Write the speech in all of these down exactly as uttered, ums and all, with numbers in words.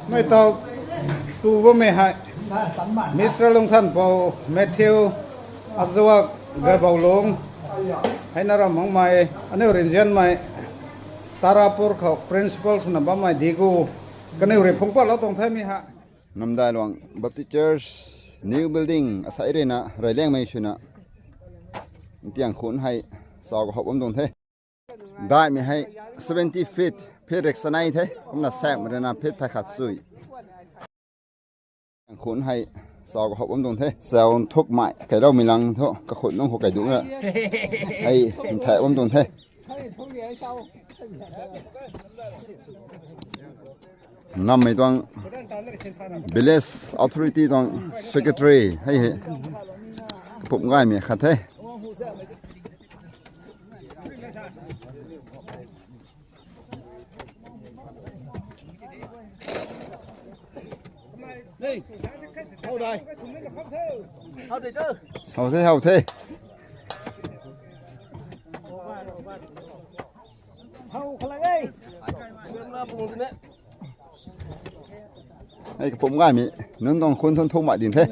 Mei tau tu bammei hei Mister Lungthanpou Matthew, azuak Gabau Lung, hei na ram makmei aniu rinzianmei Tarapur khou principal swna bammei Digu, kaniw rui phungc patlou tuang the mi ha. Namdailuang Baptist Church new building asai rui na rey liangmei swna ntiang khun hei chau kahou bam tuang the. Daihmei hei seventy feet, feet rek sanei the. Kumna saekmei rui na feet phay khat sui. Ntiang khun hei chau kahou bam tuang the. Chau nthukmei kailoumei lang thu kakhun nung khou kaiduc na hei nthaek bam tuang the. Nammei tuang village authority tuang secretary hei hei kapumc gaymei khat the. Hou the, hou the. Hei kapumc gaymei nunc tuang khun thun thuk mai ding the.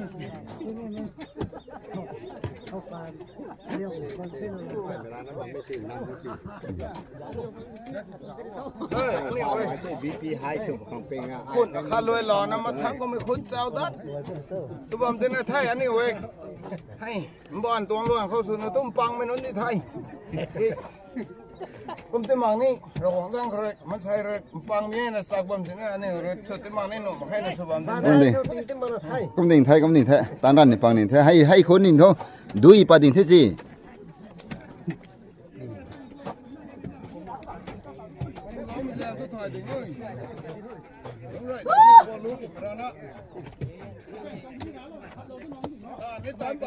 Khun khat luai lou na mathang kummei khun chau dat tu bam tina the aniu e. Hei mbaanv tuang luang khou swna tu mpangmei nunc ni the. Kum ti mak ni Ravguangc zaeng khou rui maansei rui mpang ni na sak bam tina aniu rui sw ti mak ni nuh mak khe na sw bam tina. Kum ding the, kum ding the, kum ding the. Taan ran ni pang ding the. Hei, hei khun ning thu dui pat ding the si.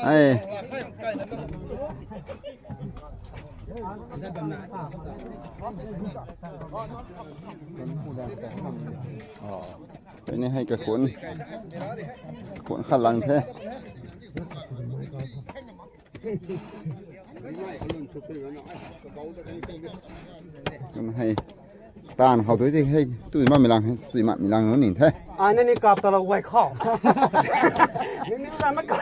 Hei. Hei ni hei kakhun, kakhun khat lang the. Kum hei taan khou tu ti hei tui mamei lang hei, tui mamei lang ni the. Ai, nangniw kap ta lou guay khou. Nangniw lam na kap.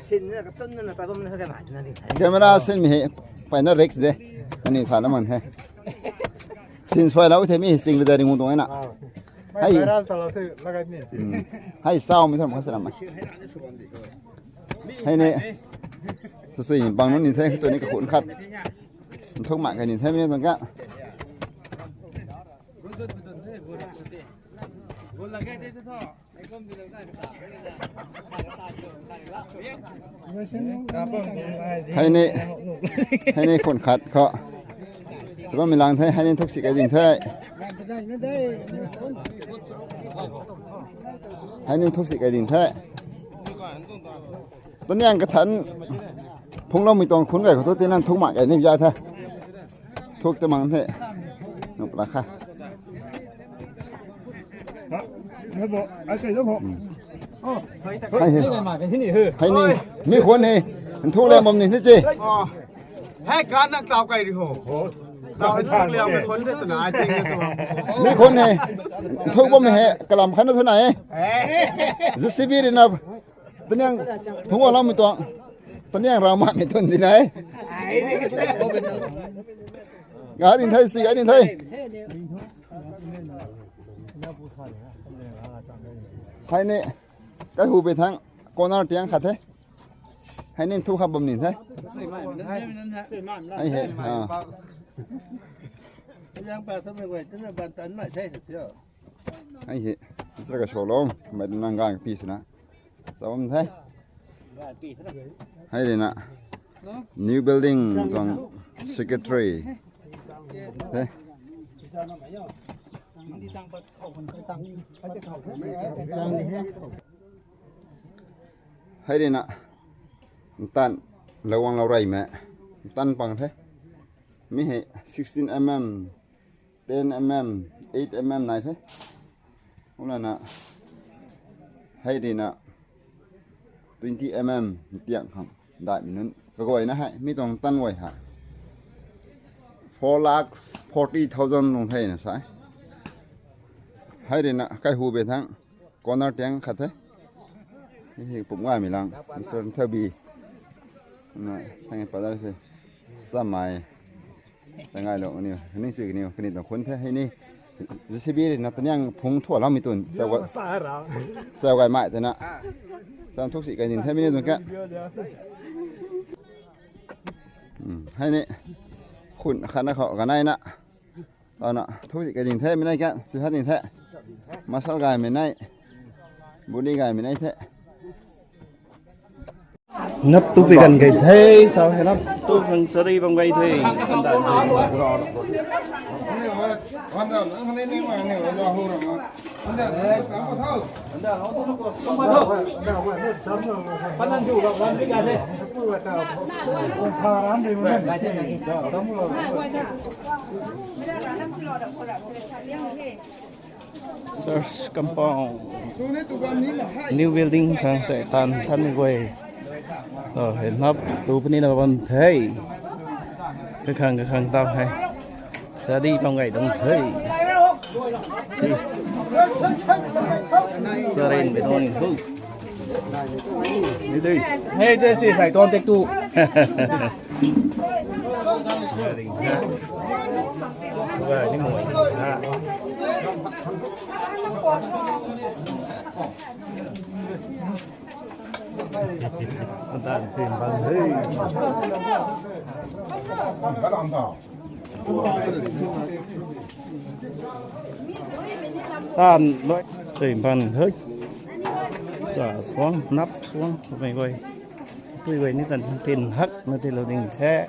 Sinna katun na ta bam na sa ka ma na ni. Camera sin mi hei, pai na risk de. Ani tha na man hei. Sin suai lou the mi sing le da ring tuang na. Hei. Viral ta lou the lagai mi. Hmm. Hei, sau mi tham kha salam. Hei ni. Sui sui bang nunc ni the, tu ni kakhun khat. Nthuk mak khe ni the mi tuang ka. Hei ni, hei ni khun khat khou. Sw bammei lang the, hei ni nthuk si kai ding the. Hei ni nthuk si kai ding the. Taniang kathan phungloumei tuang khun kai khou tu tina nthuk mak kai ni za the. Thuk ta mang the. Nuh pla kha. Hei, hei. Hei ni, mi khun hei. Nthuk le bam ni the chi. Hei, kan na tau kai ri ho. Tau hei thuk liau mei khun de twna ai ting na tu. Mi khun hei. Nthuk bam hei, kalam khan na thuna hei. J C B rui na. Taniang, phungc wa lam mi tuang. Taniang rau ma mi tun di nai. Ga ding the, si ga ding the. Hei ni, kai hu bei thang, corner tiang khat the. Hei ni thu kha bam ni the. Hei he, ah. Hei he, sra ka sholong, mai nang gang pi sina. Sa bam the. Hei rui na. New building tuang secretary. The. Hei rui na. Ntan lou wang lou rey me. Ntan pang the. Mi hei sixteen M M, ten M M, eight M M nai the. Kumna na, hei rui na twenty M M tiang khang. Daihmei nunc kaguayna hei mi tuang tan guay hei four lakh forty thousand lung thena sa e. Hei rui na kaihu be thang corner tiang khat the. Hei pum gaymei lang Mister Thabi. Na thang e padar se. Samei. Tangailou aniu, ning sui kaniw, kani tuang khun the, hei ni. J C B rui na taniang phung thua lam mi tun. Sa ra. Sa gay mai tena. Sa thuk si kai nin the mi ni tuang ka. Hmm, hei ni. Khun khat na khou, kanai na. Tana, thuk si kai nin the, mi nai ka, sui hat nin the. Masal gay mi nai. Buni gay mi nai the. Nap tu pi kan kai the, sao he nap tu kan sari bam kai the. Church compound. New building khang se tan than mi guay. Oh, hei nap tu puni na bam the. Kakhang kakhang tau hei. Sadi pang gai dong the. Si. Sarin be dong ni hu. Ni dei. Hei, hei, si, sai ton tek tu. Tan loi, sui bang hei. Sa suang, nap suang, mei guay. Pui guay ni tan tin hak na tilou ding the.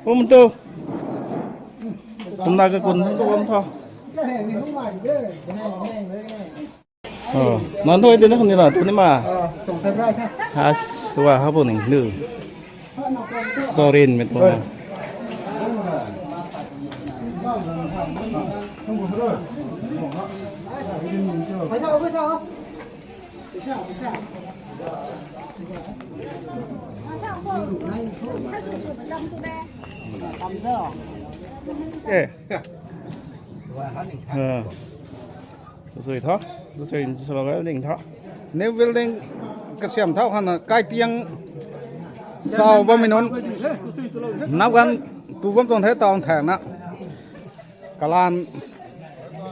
Um tu. Kum na ka kun tu bam tho. Oh, nan thoi din na khun ni la tu ni ma. Ha, sua ha bu ning lu. Sorin me tu. Eh. Ah. Zui tho, zui saloga ding tho. New building kasiam thau khana kai tiang sau bammei nunc. Nap ganv tu bam tuang the tang thang na. Kalan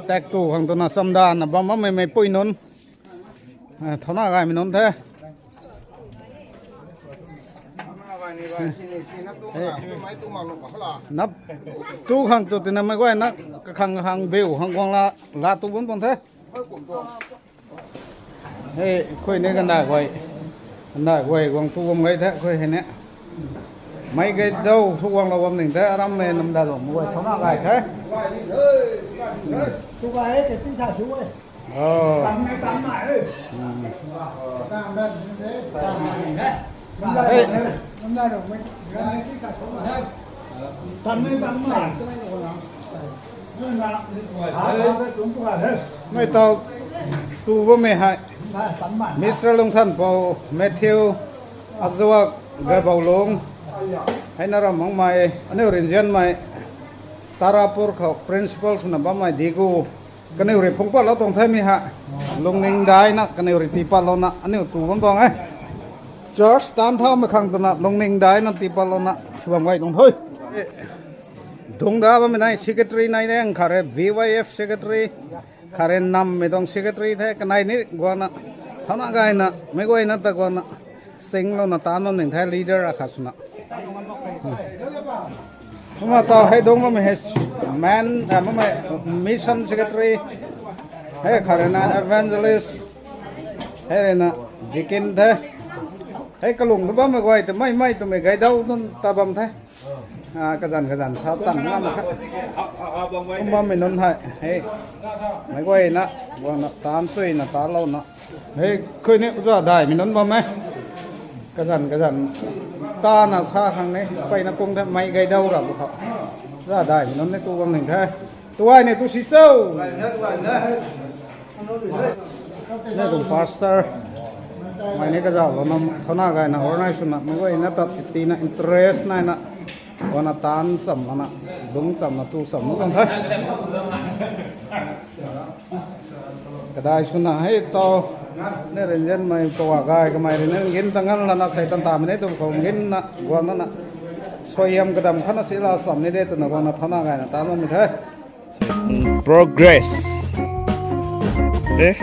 tak tu khang tu na chamdan na bam bammei mei pui nunc. Ah, thauna gaymei nunc the. Nap tu khang tu tina mei guay na kakhang kakhang beu khang guang la, la tu bam tuang the. Hei, khui ni ganda guay. Ganda guay guang tu bam gai the, khui hei ni. Mei gai dou, thu guang lou bam ning the, aram mei nam da lou, mei guay thauna gay the. Su gay hei, tei ti sa su e. Oh. Tam mei tam mei e. Hmm. Hey. Mei tau tu bammei hei. Mister Lungthanpou Matthew, azuak Gaibaulung. Hei na ram makmei, aniu rinzianmei. Tarapur khou principal swna bammei Digu. Kaniw rui phungc patlou tuang the mi ha. Lungning daina, kaniw rui tii patlouna, aniu tu bam tuang e. Church tan thaumei khang twna, lungning daina tii patlouna, sw bam gay tuang the. Dungc da bammei nai secretary nai nang khare V Y F secretary, khare nammei tuang secretary the, kanei ni guangna, thauna gayna, meic guayna ta guangna, singlouna tan bam ning the leader akhat swna. Kumna tau hei dungc bammei hei man, ah, bammei mission secretary, hei khat rui na evangelist, hei rui na deacon the, hei kalung tu bammei guay twmei mei twmei gaydau nunc ta bam the. Ah, kazanc kazanc sa tang ngam kha. Kum bammei nunc hei, hei, meic guayna, guangna tan chuyna talouna. Hei, khui ni uza daihmei nunc bam e. Kazanc kazanc tana sa khang ni, peyna kung the mei gaydau ra bu khou. Za dai mi nunc ni tu bam ning the. Tuai ni tu si cho. Ne kum pastor. Mai ni kazauhlou na thana gayna organize swna mei guayna tat tina interest naina. Wana taanc chamlana, dungc chamna tu chamna tuang the. Kadai swna hei tau, ne rinzanmei pawa gay kamei rui ne ngin ta nganv lana sei tan tamei ne tu khou nginna guang nana. Suaihiam kadam khatna si la cham ni de twna guangna thana gayna taanc bammei the. Progress. Eh?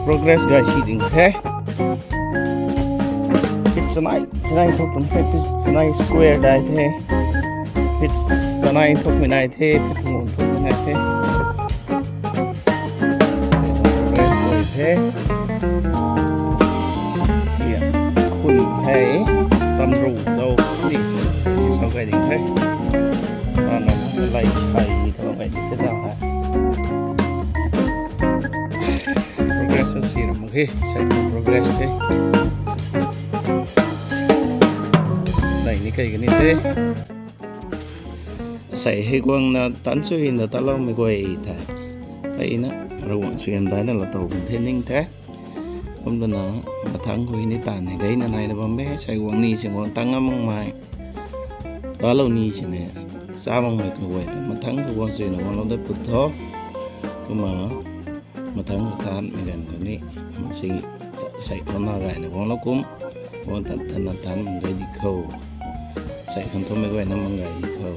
Progress gay si ding the. Feet sanai, sanai thok tum the, feet sanai square dai the. Feet sanai thokmei nai the, feet ngun thokmei nai the. Progress gay the. Tia, khun hei, tamru dou ni, sau gay ding the. Ana, lai sai ni tho gay ni the ta hei. Progress sw si ram mak khe, sai tu progress the. Lai ni kai kani the. Sei hei guangna tan sw hina taloumei guay the. Hei na, Ravguangc suaihiam daina lou tow kan the ning the. Kum twna mathangc khou hei ni taanv hei gayna naina bam e, sei guang ni si guang tang amakmei. Talou ni sini, cha makmei kaguay ta mathangc khou guang suina guanglou dat put tho. Kumna, mathangc khou taanmei ganv khou ni, si, sei khou na gayna guanglou kum, guang tan tana taanv mang gay di khou. Sei khang thumei guayna mang gay di khou.